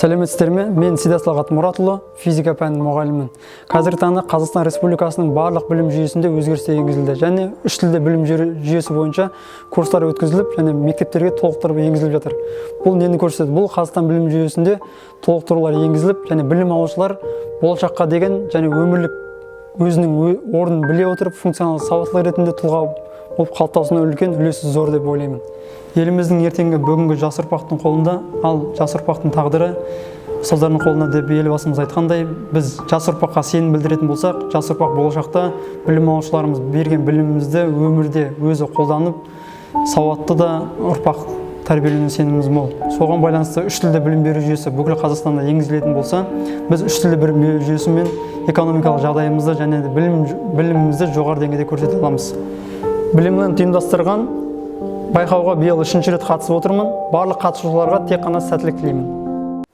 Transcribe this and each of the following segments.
Сәлеметсіздер ме? Мен Сидас Талғат Мұратұлы, физика пәнінің мұғалімімін. Қазіргі таңда Қазақстан Республикасының барлық білім жүйесінде өзгерістер енгізілді және үш тілді білім жүйесі бойынша курстар өткізіліп және мектептерге толықтырып енгізіліп жатыр. Бұл нені көрсетеді? Бұл Қазақстан білім жүйесінде толықтырулар енгізіліп және білім алушылар болашаққа деген және өмірлік өзінің орнын біле отырып функционалды сауаттылық ретінде тұлға болып қалыптасуына үлкен үлесі зор деп ойлаймын. Еліміздің ертеңгі бүгінгі жас ұрпақтың қолында, ал жас ұрпақтың тағдыры ұстаздардың қолында деп Елбасымыз айтқандай, біз жас ұрпаққа сенім білдіретін болсақ, жас ұрпақ болашақта білім алушыларымыз берген білімімізді өмірде өзі қолданып, сауатты да ұрпақ тәрбиеленуіне сеніміміз мол. Соған байланысты үш тілді білім беру жүйесі бүкіл Қазақстанда енгізілетін болса, біз үш тілді білім беру жүйесімен экономикалық жағдайымызды және де білімімізді жоғары деңгейде көрсете аламыз. Білімленд ұйымдастырған байқауға биыл үшінші рет қатысып отырмын. Барлық қатысушыларға тек қана сәттілік тілеймін.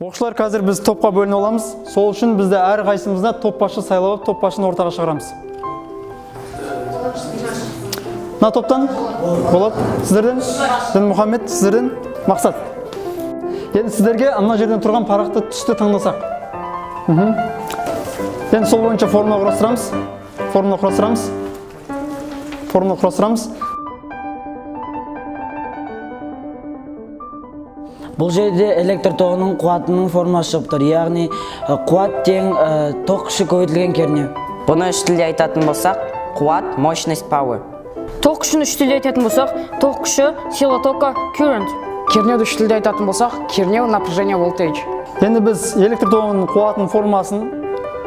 Оқушылар, қазір біз топқа бөліне аламыз. Сол үшін бізді әрқайсымызда топ басшы сайлап алып, топ басшыны ортаға шығарамыз. Мына топтан болады. Сіздерден Дінмұхаммед, сіздерден Мақсат. Енді сіздерге мына жерден тұрған парақты түсті таңдасақ. Енді сол бойынша формула құрастырамыз. Формула құрастырамыз. Формула құрастырамыз. Бұл жерде электр тоғының қуатының формуласы шығып тұр, яғни қуат тең ток күші көбейтілген кернеу. Бұны үш тілде айтатын болсақ, қуат, мощность, power. Ток күшін үш тілде айтатын болсақ, ток күші, сила тока, current. Кернеуді үш тілде айтатын болсақ, кернеу, напряжение, voltage. Енді біз электр тоғының қуатының формуласын,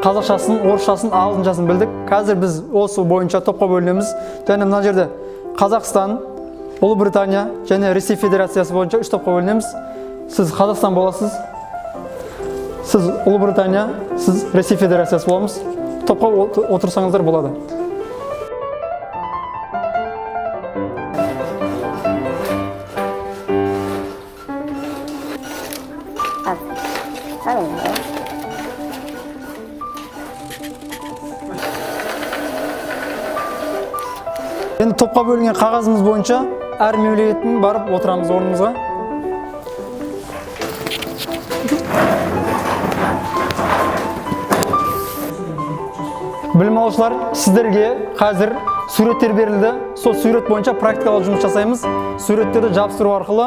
қазақшасын, орысшасын, ағылшыншасын білдік. Қазір біз осы бойынша топқа бөлінеміз. Және мына жерде Қазақстан, Ұлыбритания және Ресей Федерациясы бойынша үш топқа бөлінеміз. Сіз Қазақстан боласыз, сіз Ұлыбритания, сіз Ресей Федерациясы боламыз. Топқа отырсаңыздар болады. Енді топқа бөлінген қағазымыз бойынша әр мемлекеттің барып отырамыз орнымызға. Білім алушылар, сіздерге қазір суреттер берілді. Сол сурет бойынша практикалық жұмыс жасаймыз. Суреттерді жабыстыру арқылы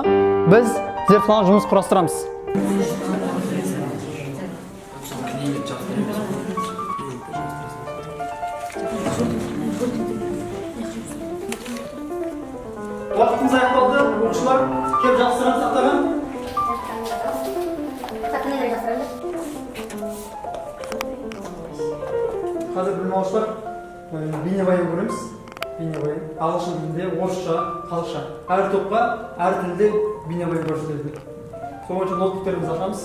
біз зертханалық жұмыс құрастырамыз. Уақытымыз аяқталды. Оқушылар, келіп жабыстырамыз тақтаға. Қазір білім алушылар бейнебаян көреміз. Бейнебаян ағылшын тілінде, орысша, қазақша. Әр топқа әр тілде бейнебаян көрсетіледі. Сол бойынша ноутбуктерімізді ашамыз.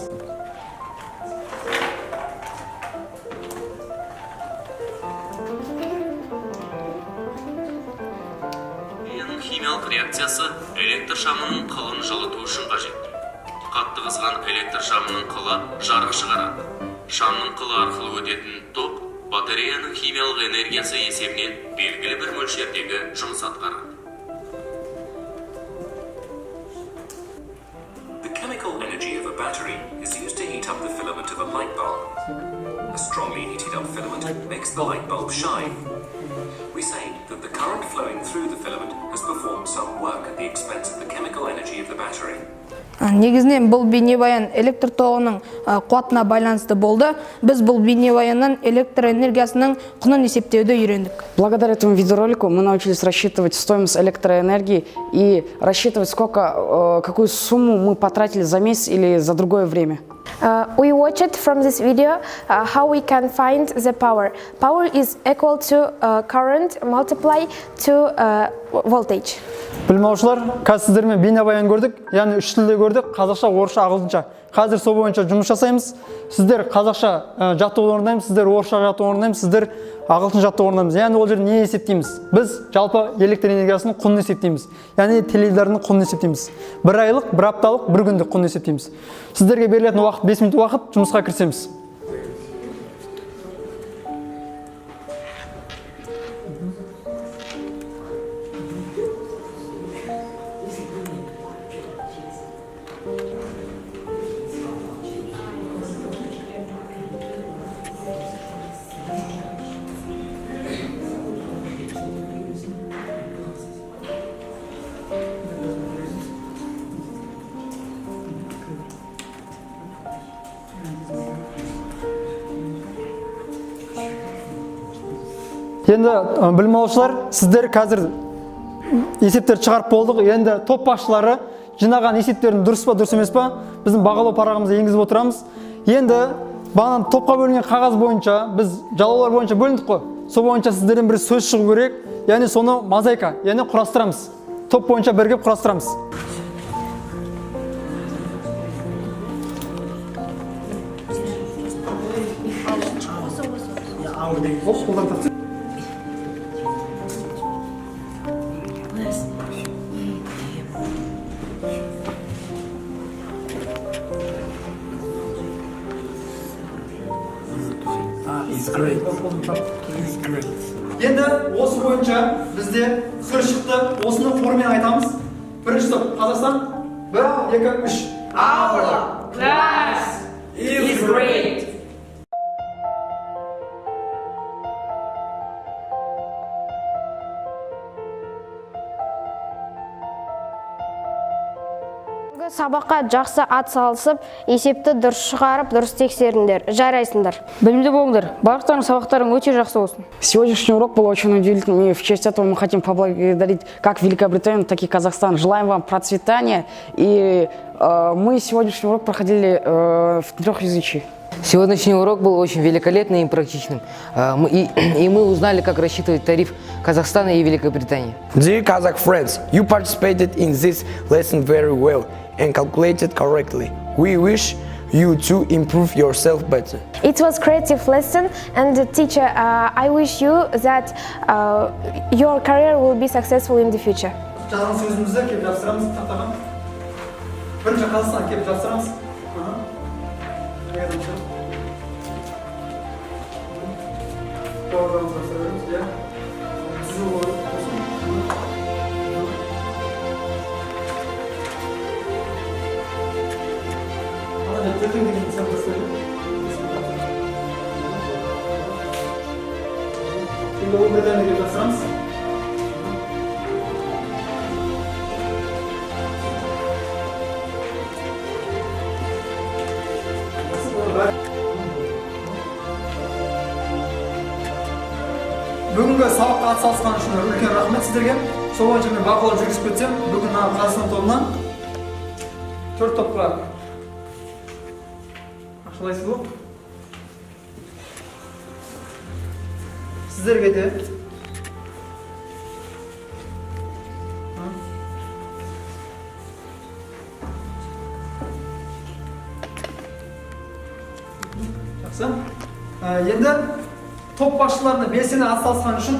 Батареяның химиялық реакциясы электр шамының қылын жылыту үшін қажет. Қатты қызған электр шамының қылы жарық шығарады. Шамның қылы арқылы өтетін ток батареяның химиялық энергиясы есебінен белгілі бір мөлшердегі жұмыс атқарады. The chemical energy of a battery is used to heat up the filament of a light bulb. A strongly heated up filament makes the light bulb shine. We say that the current flowing through the filament has performed some work at the expense of the chemical energy of the battery. Негізінен бұл бейнебаян электр тоғының қуатына байланысты болды. Біз бұл бейнебаяннан электр энергиясының құнын есептеуді үйрендік. Благодаря этому видеоролику мы научились рассчитывать стоимость электроэнергии и рассчитывать, какую сумму мы потратили за месяц или за другое время. We watched from this video how we can find the power. Power is equal to current multiply to voltage. Білім алушылар, қазір сіздермен бейнебаян көрдік, яғни үш тілде көрдік, қазақша, орысша, ағылшынша. Қазір сол бойынша жұмыс жасаймыз. Сіздер қазақша жаттығу орындаймыз, сіздер орысша жаттығу орындаймыз, сіздер ағылшын жаттығу орындаймыз. Яғни ол жерде не есептейміз? Біз жалпы электр энергиясының құнын есептейміз. Яғни теледидардың құнын есептейміз. Бір айлық, бір апталық, бір күндік құнын есептейміз. Сіздерге берілетін уақыт 5 минут уақыт, жұмысқа кірісеміз. Енді білім алушылар, сіздер қазір есептерді шығарып болдық. Енді топ басшылары жинаған есептерін дұрыс па, дұрыс емес па, біздің бағалау парағымызға енгізіп отырамыз. Енді бағана топқа бөлінген қағаз бойынша біз жалаулар бойынша бөліндік қой. Сол бойынша сіздерден бір сөз шығу керек. Яғни соны мозаика, яғни құрастырамыз. Топ бойынша бірігіп құрастырамыз. Оп, қолдан тапсы. Енді осы бойынша бізде сөз шықты. Осыны хормен айтамыз. Бірінші топ Қазақстан. 1, 2, 3. Our class is great. Бүгінгі сабаққа жақсы ат салысып, есепті дұрыс шығарып, дұрыс тексеріңдер. Жарайсыңдар. Білімді болыңдар. Барлықтарың сабақтарың өте жақсы болсын. Сегодняшний урок был очень удивительным, и в честь этого мы хотим поблагодарить как Великобританию, так и Казахстан. Желаем вам процветания, и мы сегодняшний урок проходили в трехязычии. Сегодняшний урок был очень великолепным и практичным. И мы узнали, как рассчитывать тариф Казахстана и Великобритании. Dear Kazakh friends, you participated in this lesson very well and calculated correctly. We wish you to improve yourself better. It was creative lesson, and teacher, I wish you that your career will be successful in the future. Жазған сөзімізді келіп жапсырамыз тақтаға. Бірінші Қазақстан келіп жапсырамыз. Аха. Екінші. Жауабын жапсыра береміз, иә. Түзу болсын. Ана жерде төртең деген мысал тастап. Енді Ұлыбританияға келіп жапсырамыз. Бүгінгі сабаққа атсалысқан үшін үлкен рахмет сіздерге. Сол бойынша мен бақылау жүргізіп кетсем, бүгін мына Қазақстан тобынан төрт топқа ақшалай сыйлық. Сіздерге де. Жақсы. Енді топ басшыларына белсене атсалысқан үшін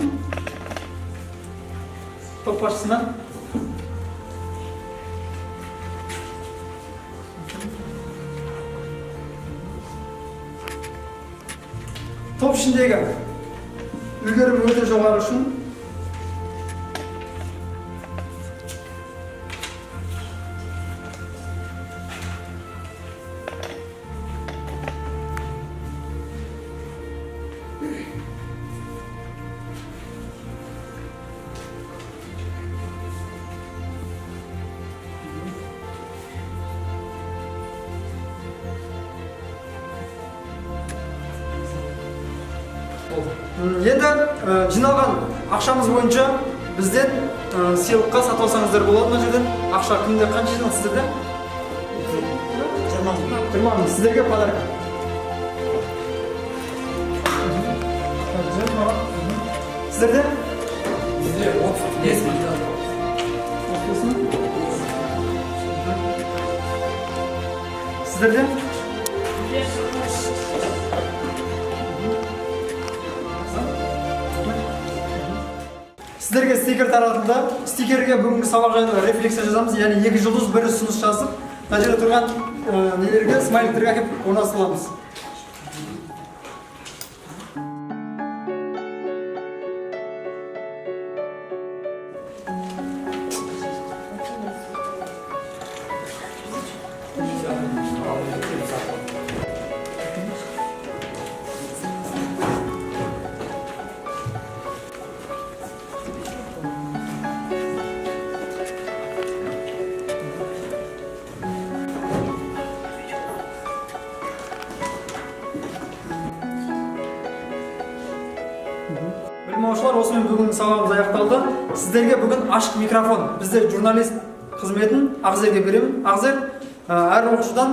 топ басшысына топ ішіндегі үлгерім өте жоғары үшін болды. Енді жиналған ақшамыз бойынша бізден сыйлыққа сатып алсаңыздар болады мына жерден. Ақша кімде қанша жиналды сіздерде? 20 мың. 20 мың. Сіздерге подарок. Сіздерде? Бізде 35 мың. 35 мың. Сіздерде? Сіздерге стикер таратылды. Стикерге бүгінгі сабақ жайлы рефлексия жазамыз, яғни екі жұлдыз, бір ұсыныс жазып, мына жерде тұрған нелерге, смайликтерге әкеліп орналастырамыз. Білім алушылар. Осымен бүгінгі сабағымыз аяқталды. Сіздерге бүгін ашық микрофон. Бізде журналист қызметін Ақзерге беремін. Ақзер, әр оқушыдан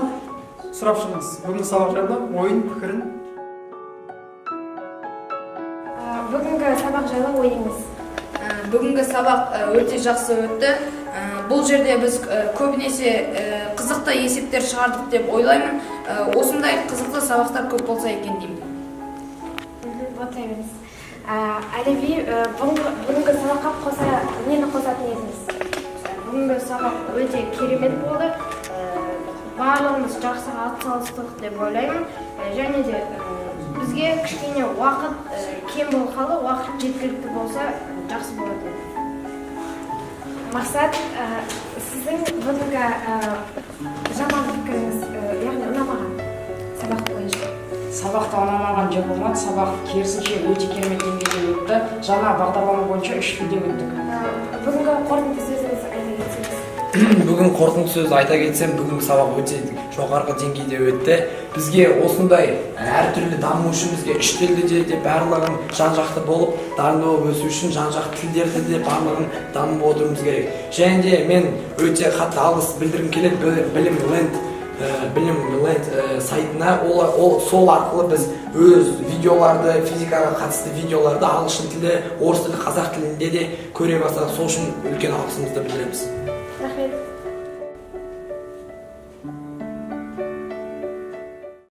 сұрап шығыңыз бүгінгі сабақ жайлы ойын, пікірін. Бүгінгі сабақ жайлы ойыңыз? Бүгінгі сабақ өте жақсы өтті. Бұл жерде біз көбінесе қызықты есептер шығардық деп ойлаймын. Осындай қызықты сабақтар көп болса екен деймін. Өте беріңіз. Әлеби, бүгінгі сабаққа қоса нені қосатын едіңіз? Бүгінгі сабақ өте керемет болды. Барлығымыз жақсы атсалыстық деп ойлаймын. Және де бізге кішкене уақыт кем болып қалды. Уақыт жеткілікті болса, жақсы болады еді. Мақсат, сіздің бүгінгі жаман пікіріңіз, яғни ұнамаған сабақ бойынша? Сабақта ұнамаған жер болмады. Сабақ керісінше өте керемет деңгейде өтті. Жаңа бағдарлама бойынша үш тілде өттік. Бүгінгі қорытынды сөзіңізді айта кетсеңіз. Бүгін қорытынды сөз айта кетсем, бүгінгі сабақ өте жоғарғы деңгейде өтті. Бізге осындай әртүрлі даму үшін, бізге үш тілді де барлығын жан жақты болып, дарынды болып өсу үшін жан жақты тілдерді де барлығын дамып отыруымыз керек. Және де мен өте қатты алғыс білдіргім келеді Білім Ленд, Білім Ленд сайтына. Ол сол арқылы біз өз видеоларды, физикаға қатысты видеоларды ағылшын тілі, орыс тілі, қазақ тілінде де көре бастадық. Сол үшін үлкен алғысымызды білдіреміз. Рахмет.